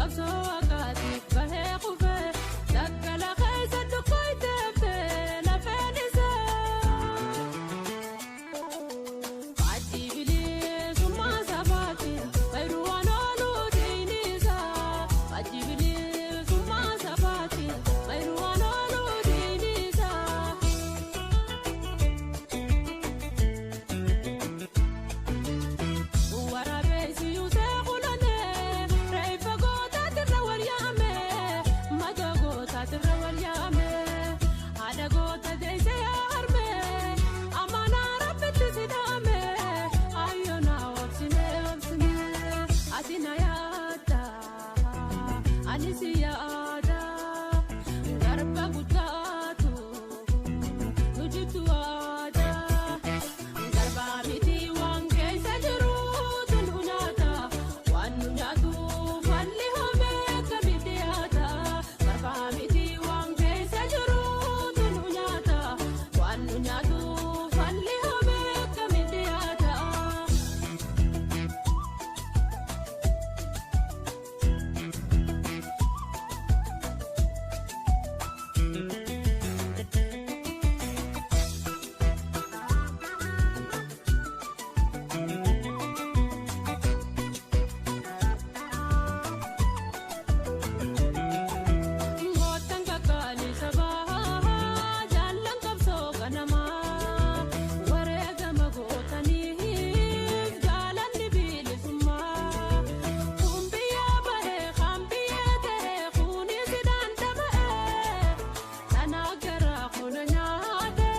qabsoo haqaatiif bahee kufee daggala keessa dhukkooyteeftee lafeen isaa. Faajjii bilisummaa sabaati fayiduwwan ooluu diinni isaa. Faajjii bilisummaa sabaati fayiduwwan ooluu diinni isaa. Waraabessi yuusee kulanee reeffa gootaati irra wal yaamee madoo gootaati irra wal yaamee haadha goota deessee harmee amaanaa rabbitti si dhaamee ayyoonaa obsinee obsinee ati na yaadda ani si yaada garba guddaatu nu jittu aadaa. Garbaa miti waan keessa jiruutu nu nyaata waan nu nyaatu falli home akkamitti yaata. Garbaa miti waan keessa jiruutu nu nyaata waan nu nyaatu falli home akkamitti yaata. Ngootan kakkaali sabaa jaallan qabsoo ganamaa wareegama gootaniif jaalanni bilisummaa. Kun biyya bahee kan biyya ta'e kunis dandama'ee sana gara kuna nyaate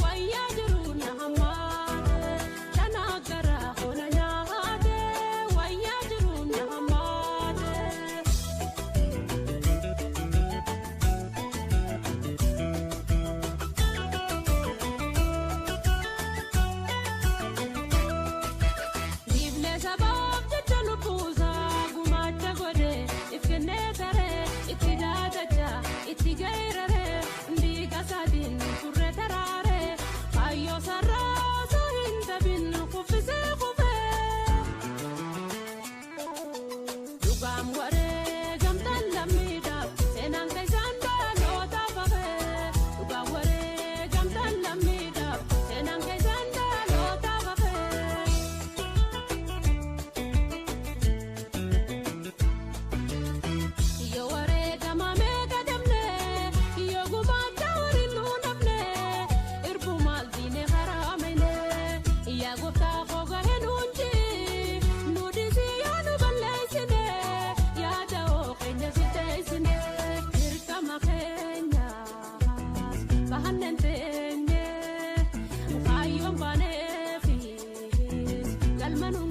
wayyaa jiru na hammaate. Sana gara kuna nyaate wayyaa jiru na hammaate. Dhiiblee sabaaf jecha lubbuusaa gumaacha godhee if kennee taree itti daadachaa itti geeraree dhiiga isaatiin turre taraaree kaayyoo sarara hin tabin kuffisee kufee. Dhugaan waree gamtaan lammiidhaaf seenaan keessaan dhalootaaf hafee. Dhugaan waree gamtaan lammiidhaaf seenaan keessaan dhalootaaf hafee. Yoo wareegama meeqa dabnee yoo gubaacha waliin nu dhabnee irbu maal diinee harameenee yaa gooftaa koo gahee nuunji nu dhiisii yaa nu balleessinee yaada oo keenya si teessinee dirqama keenyaas bahanneen teenyee kaayyoon baaneefis galma nuun